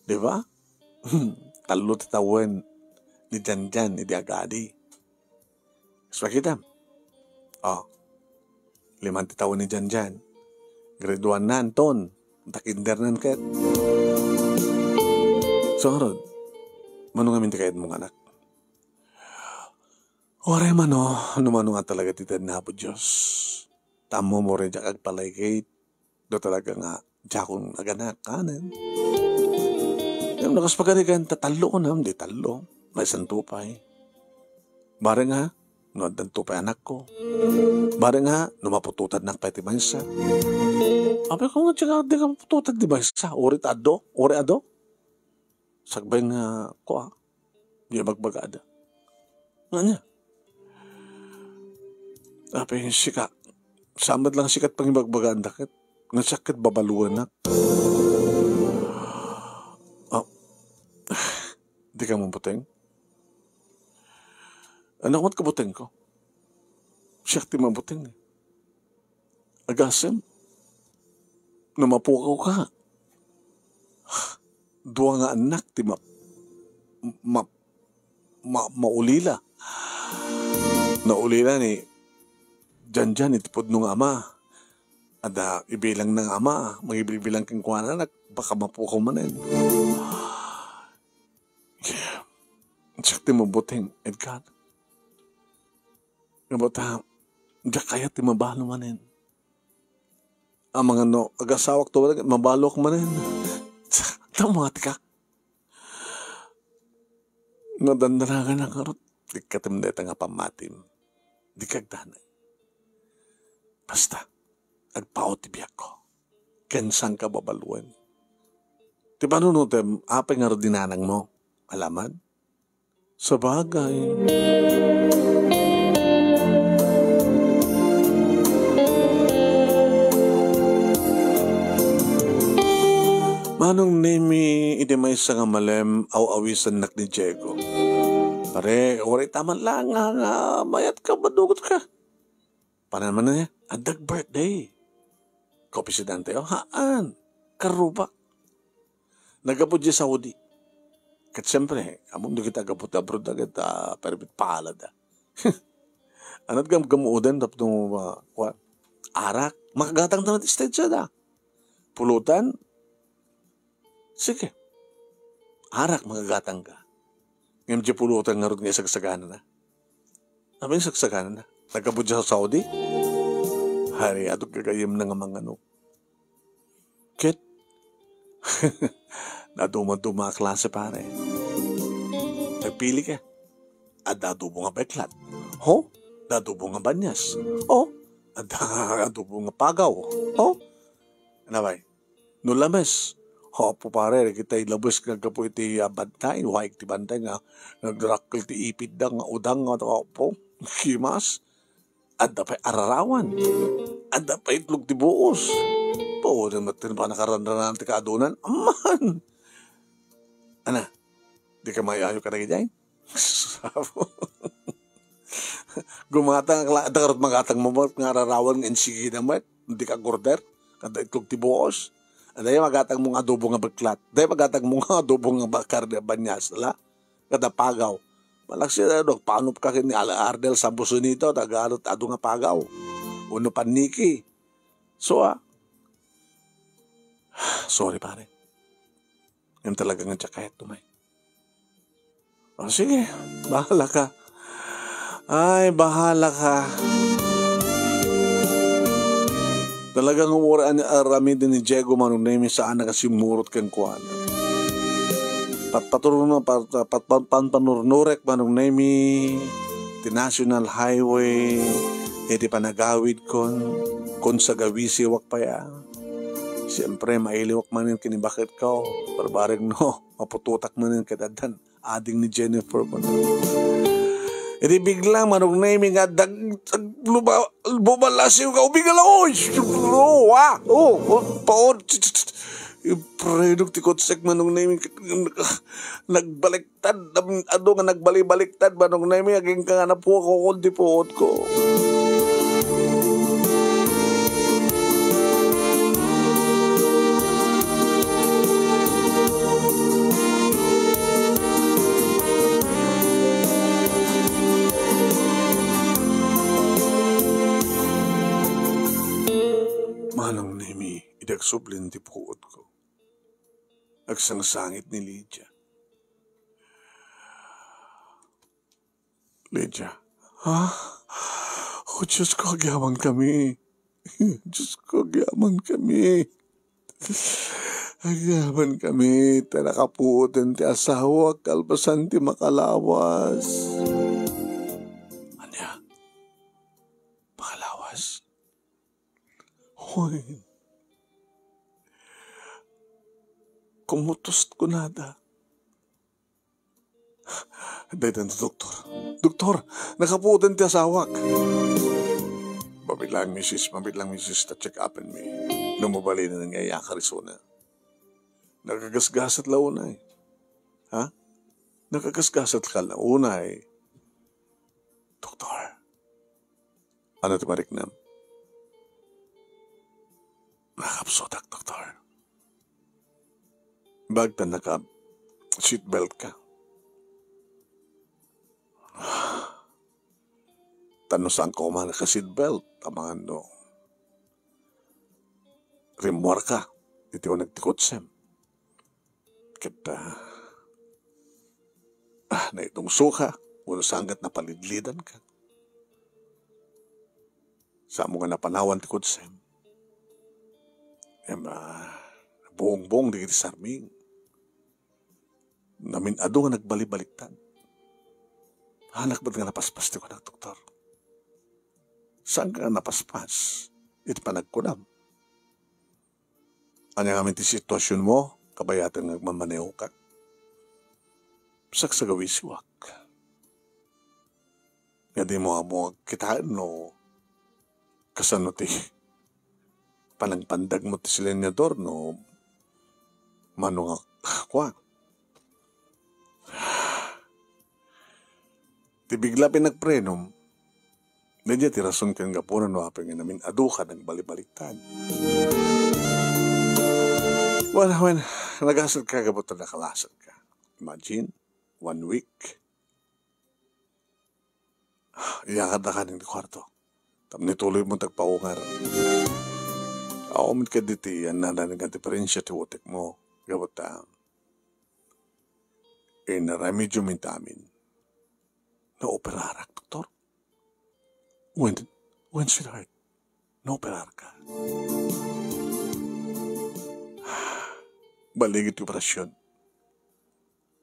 Di ba? Tallo ti tawen ni Janjan idi agadi. Kas makitam. Oh. Liman ti tawen ni Janjan. Grade one na, Anton. Ta kindernan ket. So, ngarud, mano ngamin ti kayatmo nga anak? Uray mano, no mano nga talaga ti ted na Apo Dios. Tammo mo rin diak agpalaygit. Do talaga nga diakon aganak, kanen. Ngem no kas pagarigan, ta tallo ko nam, di tallo. Maysanto pay. Bareng ha, no addanto pay anakko. Bareng ha, no maputotannak pay ti maysa. Apay ko nga, diak, di ka maputotan ti maysa. Uri ta adu, uri adu. Sakbay nga, kua, di bagbagada. Nga niya. Apay sika, saan met lang sikat pangibagbagaanda ket, nga siak ket babaluenak. Ah, di ka mabuteng? Ano ket kabutengko? Siak ti mabuteng. Agasem, no mapukaw ka. Dua nga annak ti ma-, ma-, ma-, maulila. Naulila ni Janjan iti pudno nga ama. Adda ibilang na nga ama, mangibilbilang kenkuana, nak-, baka mapukaw manen. Siak ti mabuteng, Edgar. Ngem ta, diak kayat ti mabalo manen. Amangan no agasawak to, mabalok manen. Tamatika. No dandanagan na ngarud, di katim dayta nga pammatim. Di kagdanay. Basta, agpao ti biagko. ken sangkababaluen. Ti panunotem, apay ngarud ni nanangmo? Alaman? Sabagay. Manong Nemi, idi maysa nga malem, aw-awisannak ni Diego. Pare, uray ta man lang nga, nga mayat ka, madugot ka. Panan man niya, adda birthday. Kopresidente, o, haan. Karrubak. Naggapu diay Saudi. Ket siempre, ammom dagiti aggapu ti abroad da ket, ah, permi ti palada. Ania ti gamgamuoden tapno, ah, kuan, arak. Makagatang ta met ti stage da. Pulutan. Sige. Arak, makagatang ka. Ngem diay pulutan ngarud nga isagsaganana. Apay isagsaganana? Naggapu diay Saudi? Hari, adu gagayyemna nga mangano. Ket, naduma-duma a klase, pare. Nagpili ka. Adda adobo nga bayklat. Ho? Adda adobo nga banias. Ho? Adda adobo nga pagaw. Ho? Ania pay? No lames. Ho, Apo pare, dagitay labes nga aggapu iti, ah, bantay, waig ti bantay nga nagdakkel ti ipitda nga udang nga, Apo. Kimas. Adda pay ararawan. Adda pay itlog ti buos. Pauden met ti panakaranranan ti kaadunan. Amman! Ania, dika maayayo kadagijay? Gumatang ka la-, adda ngarud magatangmo met nga ararawan nga insigida met. Dika agorder. Adda itlog ti buos. Adda magatangmo nga adobo nga bayklat. Adda magatangmo nga adobo nga ba-, karne banias, la? Kada pagaw. Malaksid, ano, nagpanop ka ken ni Al-, Arnel Sambusunito, taga, ano, adu nga pagaw. Wenno paniki. So, ah, sorry, pare. Ngem talaga nga diak kayat, umay. O, sige, bahala ka. Ay, bahala ka. Talagang uray an-, aramiden ni Diego Manong Nemi, saan a kasimurot kenkuana. Patpaturno-, pat-, pat-, pat-, panpanurnurek Manong Nemi ti National Highway iti panagawidkon, kunsagawisiwak pay a. Siempre, mailiwak manen ken ni baketko, barbareng no, maputotak manen ket addan ading ni Jennifer man. Idi bigla, Manong Nemi, nga dag-, dag-, luba-, bumalasiw nga ubing a laoy. Oh, ah, oh, oh, paon. Imprenuak ti kotsek, Manong Nemi. Nagbaliktad, am-, adu nga nagbalibaliktad, Manong Nemi, agingga nga napukaw ti puotko. Manong Nemi, idi agsublin ti puotko, agsangsangit ni Lydia. Lydia. Ha? O, Diyos ko, agyamankami. Diyos ko, agyamankami. Agyamankami, ta nakapuoten ti asawak, kalpasan ti makalawas. Ania? Makalawas? Hoy. Kumutos kunada. Dayta, doktor. Doktor, nakapuoten ti asawak. Mabiit lang, misis, mabiit lang, misis, ta check upen mi. No mabalinen nga iyakar isuna. Nakagasgasat la unay. Ha? Nakagasgasat ka la unay. Doktor. Ania ti mariknam? Nakapsutak, doktor. Baag ta naka-seatbelt ka. Ta no saan ka koma naka-seatbelt, amangan no rimmuar ka iti uneg ti kotsem. Ket, ah, ah, naitungso ka, wenno saan ket napalidlidan ka. Saanmo nga napanawan ti kotsem. Em, ah, buong-buong dagiti sarming. Namin-adu nga nagbalibaliktad. Anak met nga napaspas ti kunak, doktor. Saan nga napaspas iti panagkunam? Ania ngamin ti situasionmo? Kabayatan nga agmamaneoka. Sagsagawisiwak. Nga dimo ammo kitaen no kasano ti panagpandagmo ti silinyador no mano nga kuan. Ti bigla pinagprenom, daydiay ti rason ken gapuna no apay nga namin-aduka, nagbalibaliktad. Wen, wen, nagasatka gapu ta nakalasatka. Imagine, one week. Iyakadda kanin ti kuarto. Tapno ituloymo ti agpaungar. Awan met kadi ti annada nga diferensia ti utekmo. Gapu ta, inaramidyo mi amin. Naoperarak, doktor? When, when, sweetheart? Naoperarka? Balligi ti operasion.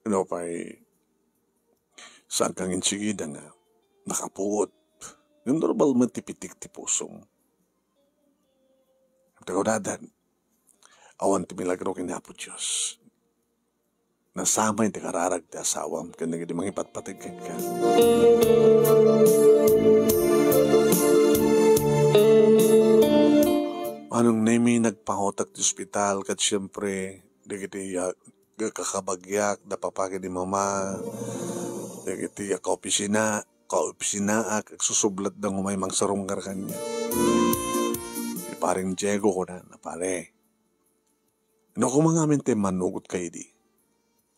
Nupay, saan kang insigida nga nakapuot. Nga normal met ti pitik ti pusom. Ti kunadan, awan ti milagro ken Apo Dios. Nasamay ti kararag ti asawam ken dagiti mangipatpateg kenka. Manong Nemi, nagpangutak ti ospital ket siempre, dagiti, ah, kakabagyak, da papa ken ni mama, dagiti, ah, kaopisina, kaopisinaak, agsusublatda nga umay mangsarunggar kaniak. Ni Pareng Diego, kunana, "Pare, no koma ngamin ti manugot ka idi,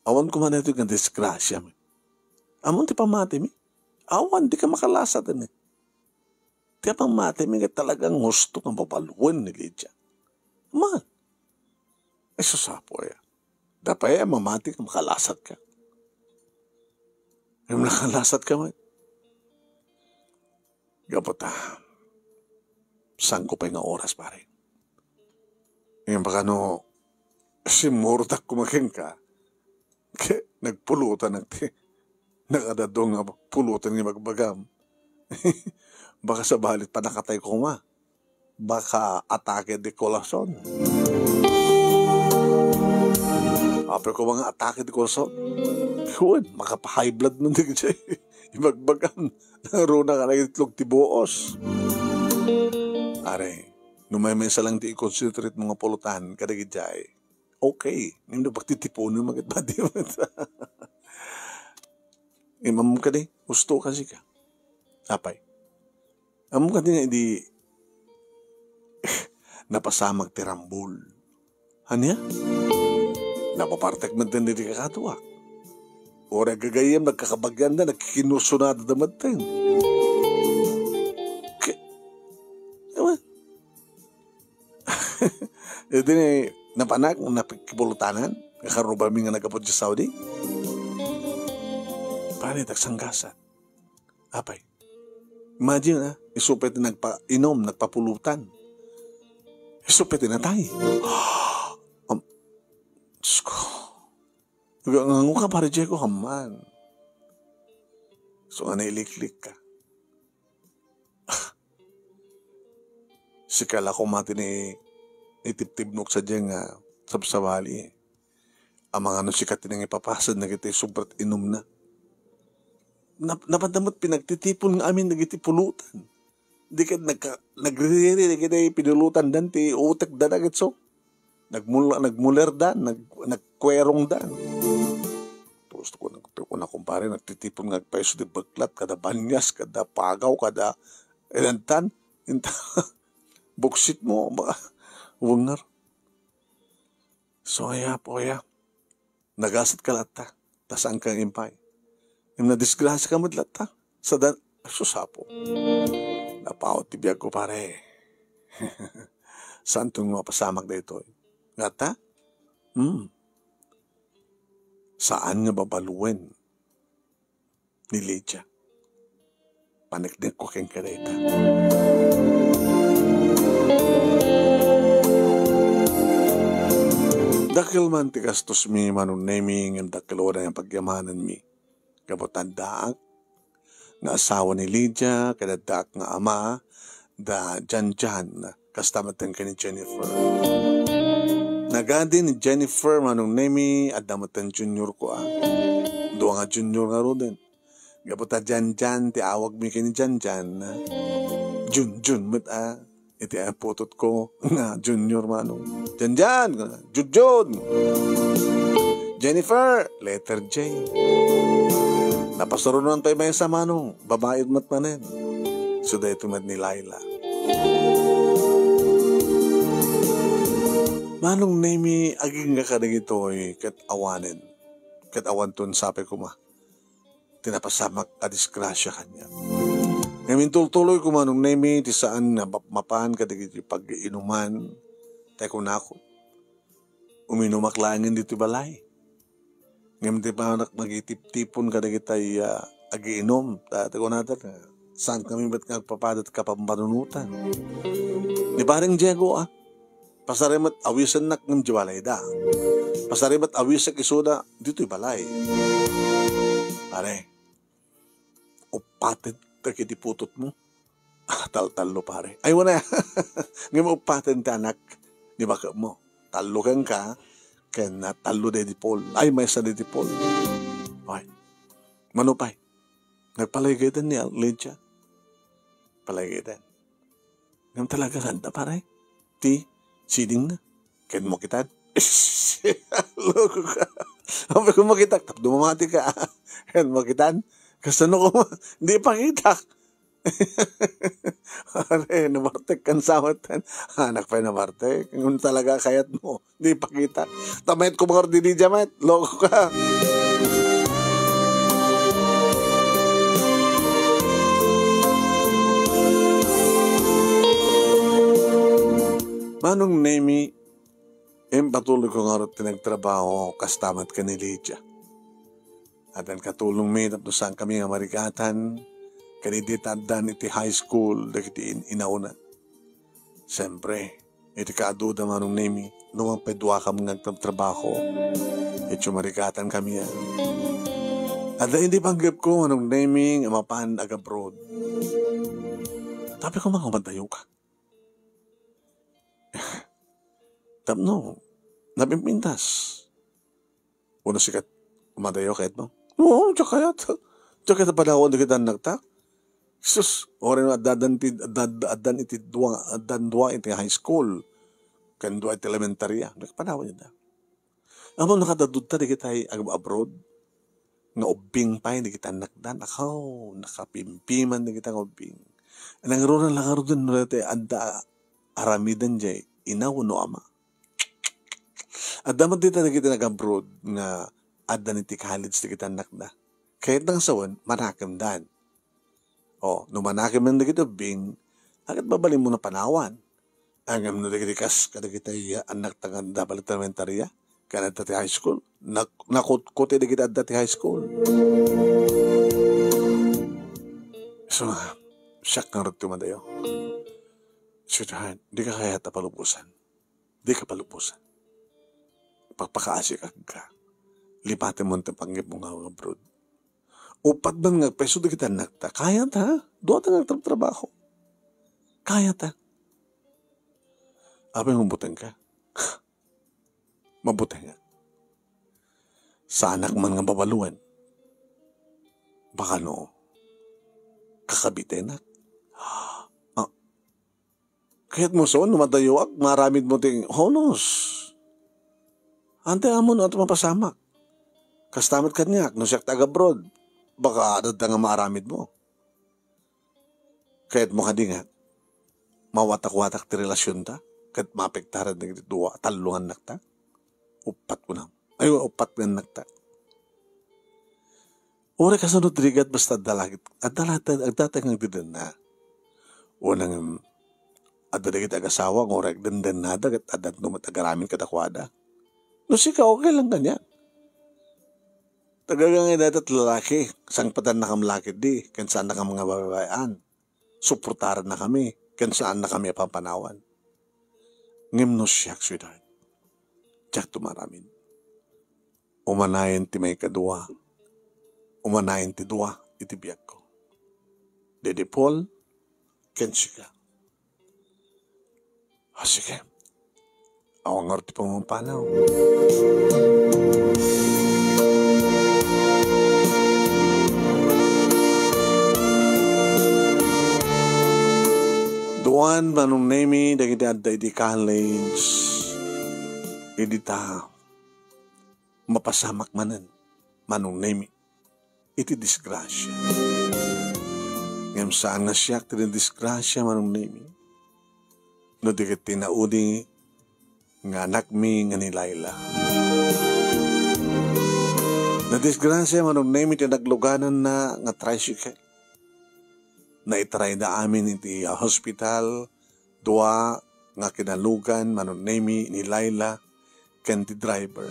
awan koma daytoy nga disgrasya, met. Ammom ti pammatimi? Awan, dika makalasat, met. Ti pammatimi nga talagang husto nga babaluen ni Lydia." Ma, ay, susapo ya. Dapay a mamati nga makalasatka. Ngem nakalasatka met. Gapu ta, saanko pay nga oras, pare. Ngem baka no, simmurtak koma kenka, ket nagpulutan ti, nakadadu nga pulutan nga ibagbagam. Baka sabali, panakatay koma. Baka atake de corazon. Apay ko mga atake de corazon? Wen, makapa-high blood man dagiti ibagbagam. Nangruna ka na itlog ti buos. Are, no maymaysa lang ti i-concentrate mo nga pulutan kadagiti, okay. Ngem no pagtitipunen, maket pati met. Imam ka di, husto ka sika. Apay. Ammom kadi nga idi napasamak ti rambol. Ania? Napapartek met ti kakaduak. Uray gagayyem, nagkakabagyan da, nagkikinusunada da met. Ke-, ewan. Iti ni napanak, napikipulutanan, nga karubami nga nagapod sa Saudi. Panit agsanggasan. Apay. Imagine, ah, isu pay ti nagpainom, nagpapulutan. Isu pay ti natay. Am-, Diyos ko. Nga, nga, nga ka, Pare Diego, haman. So, nga nailiklik ka. Sika la koma ti ni-, itibtibnok sadiay nga sabsabali. Amangan no sika ti nangipapasad dagiti subrat inumna. Nap-, napanda met pinagtitipon nga amin dagiti pulutan. Di ket nagka-, nagriri dagiti pinulutan dan ti utek da dagitso. Nagmul-, nagmuler dan, nag-, nagkwerong dan. Tapos kuna, kuna, kumpare, nagtitipon nga agpaiso ti beklat, kada banias, kada pagaw, kada ilantan. Inta, buksit mo, baka, wengar. So, aya, po, aya. Nagasat ka latta, ta saan ka nga impay. Ngem nadisgrasya ka met latta. Sa dan-, ay, sus, Apo. Napaut ti biag ko, pare. Saanton nga mapasamak daytoy? Ngata? Hmm. Saan nga babaluen ni Lydia. Paneknekko kenka dayta. Dakkel man ti gastosmi, Manong Nemi, ngem dakkel unay nga pagyamananmi. Gapu ta addaak nga asawa ni Lydia, ken addaak nga ama da Janjan, kasta met ken ni Jennifer. Nagadi ni Jennifer, Manong Nemi, adda met ti junior ko, a. Dua nga junior ngaruden. Gapu ta Janjan ti awagmi ken ni Janjan, a. Junjun met, a. Iti, a, putotko nga junior, Manong. Janjan, Junjun. Jennifer, letter J. Napasuronan pay maysa, Manong. Babai met manen. Isu daytoy met ni Laila. Manong Nemi, agingga kadagitoy ket awanen. Ket awanton sapay koma ti napasamak a disgrasia kaniak. Ngem intultuloyko, Manong Nemi, ti saan nga map-, mapan kadagiti pag-iinuman, ta kunako, uminumak laengen ditoy balay. Ngem di pa anak magitiptipon kadagitay, a, agiinum. Ta, ta kunada nga, saan kami met nga agpapadat kapambanunutan. Ni Pareng Diego, a, pasarem met awisennak ngem di balayda. Pasarem met awisek isuda ditoy balay. Pare, uppaten dagiti putotmo. Ah, taltallo, pare. Ay, wala. Ngem uppaten ti anak ni baketmo. Tallo kenka, ken, ah, tallo daydi Paul. Ay, maysa daydi Paul. Okay. Mano pay? Nagpalaygaydan ni Lydia. Palaygaydan. Ngem talaga kanta, pare. Ti, sidingna. Ken mo kitan? Loko ka. Sabi ko, makitak, tapno mamati ka. Ken mo kitan? Kasano ko ma-, di pakitak. Are, nabartek kan sawatan. Anak pay nabartek. Ngem talaga kayat mo. Di pakitak. Tamet ko mga ordinidya, met. Loko ka. Manong Nemi, impatuloy ko ngarud ti nagtrabaho, kasta met ken ni Lydia. Addan katulongmi tapno saan kami nga marigatan, ken idi ta addan iti high school dagiti in-, inauna. Siyempre, iti kaaduda, Manong Nemi, no mapay duakam nga agtrabaho, isu marigatan kami, a. Adda idi panggepko, Manong Nemi, nga mapan ag-abroad. Sabi ko, "Mangumadayo ka." Tapno, napimpintas. Uno sikat, umadayo kayat mo? Oo, diak kayat. Diak kayat a panawan dagiti annakta. Sus, uray no addan ti, addan, addan iti dua, addan dua iti high school. Ken dua iti elementarya. Diak panawan ida. Ammom, nakadadudta dagiti ag-abroad nga ubbing pay dagiti annakda. Nakaw, nakapimpiman dagiti nga ubbing. Nangruna la ngaruden no daytoy adda aramiden diay ina wenno ama. Adda met dita dagiti nag-abroad nga adda iti college dagiti annakda. Kayatda nga sawen, manakemdan. O, no manakemdan dagiti ubbing, ket mabalinmo a panawan. Ngem no dagiti kas, kadagiti annakta nga adda pay elementarya, ken adda ti high school, nak-, nakutkuti dagiti adda ti high school. So, siak ngarud ti umadayo. Sweetheart, dika kayat a palubosan. Dika palubosan. Pakpakaasika kenka. Lipatem ti panggepmo nga abroad. Uppat man nga agpaiso dagiti annakta. Kayat, ha? Duata nga agtratrabaho. Kayat, ha? Apay, mabutengka? Mabutengak. Saanak man nga babaluen. Baka no, kakabitenak. Ah, kayatmo son, no madayoak, maaramidmo ti honos. Ante, ammom no ania ti mapasamak. Kasta met kaniak, no siak ti ag-abroad, baka adda nga maaramidmo. Kayatmo kadi nga mawatak-watak ti relasionta ket maapektaran dagiti dua, tallo nga annakta? Uppat kunam. Ay, uppat nga annakta. Uray kasano ti rigat basta adda la-, adda la-, adda ti nga agdeddenna. Wenno ngem, adda dagiti agasawa nga uray agdendennada ket adda met agaramid kadakuada. No sika, okay lang kaniak. Taga nga dayta ti lalaki, sangpetannakam la ketdi, ken saannakam nga babaean. Suportarannakami, ken saannakami a pampanawan. Ngem no siak, sweetheart, diak to maaramid. Umanayen ti maikadua, umanayen ti dua iti biagko. Daydi Paul, ken sika. Ah, sige. Awan ngarud ti pamapanaw. Duan, Manong Nemi, dagiti adda idi college, idi ta mapasamak manen, Manong Nemi, iti disgrasia. Ngem saan nga siak ti nadisgrasia, Manong Nemi, no di ket ti naudi nga anakmi nga ni Laila. Nadisgrasia, Manong Nemi, ti naglugananna nga tricycle. Naitarayda amin iti, ah, hospital, dua nga kinalugan, Manong Nemi, ni Laila ken ti driver.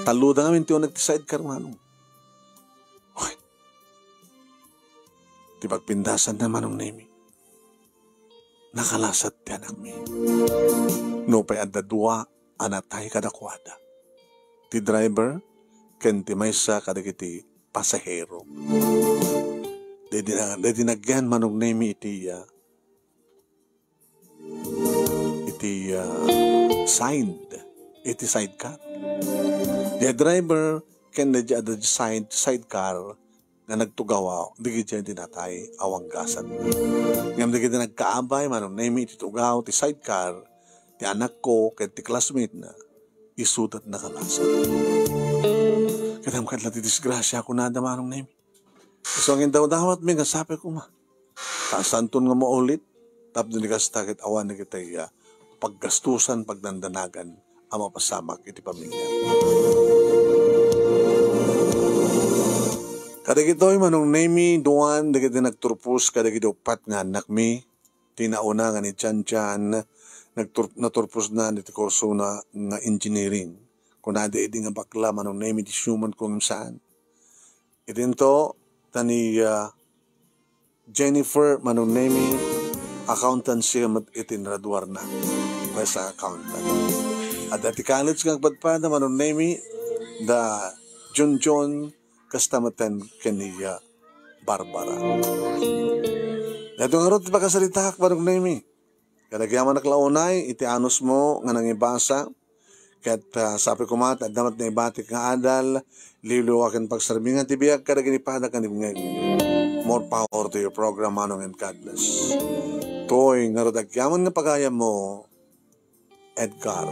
Talloda ngamin ti uneg ti sidecar, Manong. Hoy. Ti pagpindasanna, Manong Nemi, nakalasat ti anakmi. Nupay adda dua a natay kadakuada, ti driver ken ti maysa kadagiti pasahero. Daydi na-, daydi nagyan, Manong Nemi, iti, ah, iti, ah, side, iti sidecar. Diay driver ken diay adda side, sidecar nga nagtugaw, dagiti natay, awan gasat. Ngem dagiti nagkaabay, Manong Nemi, iti tugaw ti sidecar, ti anakko ken ti classmate na, isuda ti nakalasat. Kadam ket la ti disgrasia, kunada, Manong Nemi. Isu nga indawdawatmi nga sapay koma ta saanton nga maulit, tapno ni kasta ket awan dagiti, ah, paggastusan, pagdandanagan a mapasamak iti pamilya. Kadagitoy, Manong Nemi, duan dagiti nagturpos kadagiti uppat nga annakmi. Ti nauna nga ni Jan Jan, nagtur-, naturposna iti kursona nga engineering. Kunada idi nga bakla, Manong Nemi, ti siumanko ngem saan. Idinto, ta ni, ah, Jennifer, Manong Nemi, accountancy met iti naraduarna. Maysa accountant. Adda ti college nga agpadpada, Manong Nemi, da Junjun, kasta met ken ni, ah, Barbara. Daytoy ngarud ti pakasaritaak, Manong Nemi. Kadagiti amannak la unay iti anusmo nga nangibasa, ket, ah, sapay koma ta adda met naibatik nga adal, liwliwa ken pagserbi nga ti biag kadagiti pada ken ibngeg. More power to your program, Manong, and God bless. Toy ngarud agyaman nga pagayammo, Edgar.